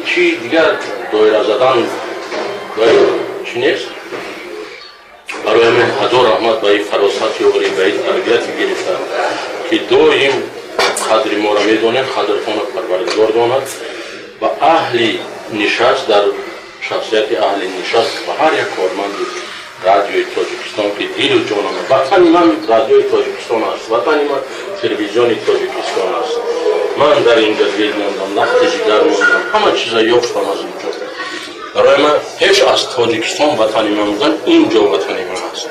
Чӣ дигар доира задан чӣ нест. Барои ҳамин ҳазор раҳмат ба ин фаросати ёрӣ, ба ин тарбияти гирифта, ки доим қадри моро медонем, қадртонро Парвардигор донад. Ва аҳли нишаст, дар шахсияти аҳли нишаст ва ҳар як корманди Радиои Тоҷикистон, ки дилу ҷонам, ватани ман Радиои Тоҷикистон аст, ватани ман Телевизиони Тоҷикистон аст. Ман дар инҷа дил мондам, лахти ҷигар мондам, ҳама чиза ёфтам аз инҷо. Барои ман ҳеҷ аз Тоҷикистон ватани ман будан, ин ҷо ватани ман аст.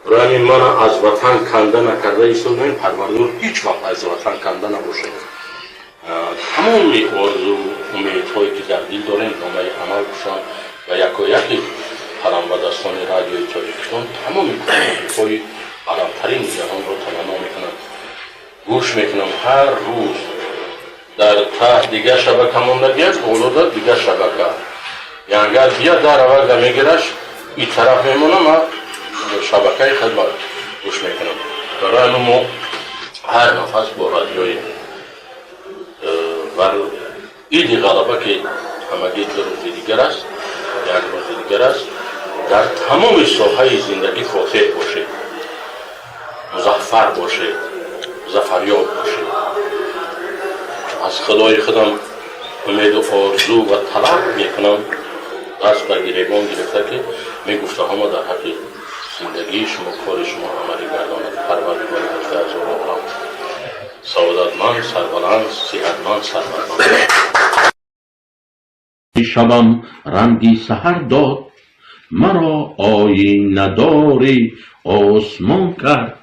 Барои ҳамин мана аз ватан канда накарда истодаем. Парвардигор, ҳеҷ вақт аз ватан канда набошед. Тамоми орзу умедҳое, ки дар дил дорем, домаи амал кушанд ва якояки қаламбадастони Радиои Тоҷикистон тамоми кӯшишҳои баландтарини ҷаҳонро таманно мекунам. Гӯш мекунам ҳар рӯз, дар таҳт дигар шабака мондагиаст, болода дигар шабака. Янгар бия дар аввалда мегираш, и тараф мемонам, ма шабакаи хидмат гӯш мекунам. Барои ҳамин мо ҳар нафас бо радиои бар Иди Ғалаба, ки ҳамагӣ 2 рӯзи дигар аст, як рӯзи дигар аст, дар тамоми соҳаи зиндагӣ фотеҳ бошед, музаффар бошед, зафарёб бошед. Аз Худои худам умеду орзу ва талаб мекунам, даст ба гиребон гирифта, ки мегуфтаҳомо дар ҳаққи зиндагии шумо, кори шумо амалӣ гардонад Парвардигори гуфта аз олам. Саодатманд, сарбаланд, сиҳатманд, сарбаланд. Шабам ранги саҳар дод, маро оинадори осмон кард,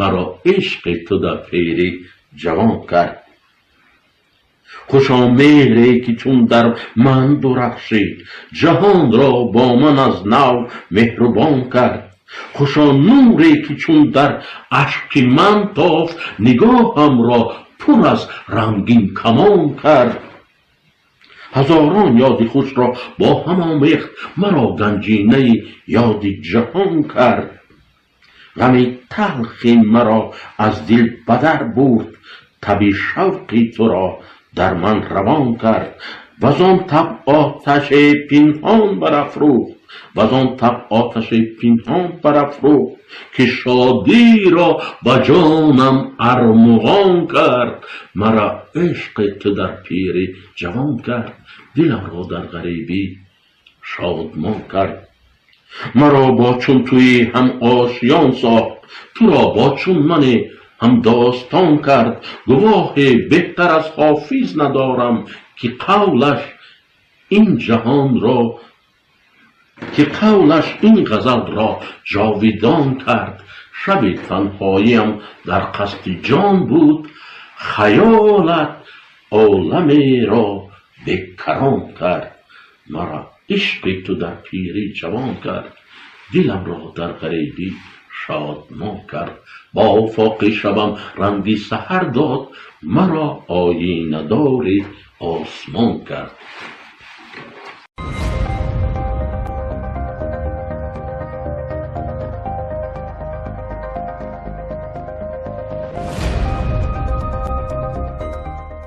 маро ишқи ту дар пири ҷавон кард. Хушо меҳре, ки чун дар ман дурахшид, ҷаҳонро бо ман аз нав меҳрубон кард. Хушо нуре, ки чун дар ашки ман тофт, нигоҳамро пур аз рангин камон кард. Ҳазорон ёди хушро бо ҳам омехт, маро ганҷинаи ёди ҷаҳон кард. Ғами талхи маро аз дил бадар бурд, таби шавқи туро дар ман равон кард. Вазон таб оташе пинҳон барафрӯхт, вазон таб оташе пинҳон барафрӯхт, ки шодиро ба ҷонам армуғон кард. Маро ишқи ту дар пири ҷавон кард, диламро дар ғарибӣ шодмон кард. Маро бо чун туи ҳам ошиён сохт, туро бо чун мане ҳамдостон кард. Гувоҳе беҳтар аз Ҳофиз надорам, ки қавлаш ин ҷаҳонро, ки қавлаш ин ғазалро ҷовидон кард. Шаби танҳоиам дар қасди ҷон буд, хаёлат оламеро бекарон кард. Маро ишқи ту дар пирӣ ҷавон кард, диламро дар ғарибӣ шодмон кард. Бо офоқи шабам ранги саҳар дод, маро оинадори осмон кард.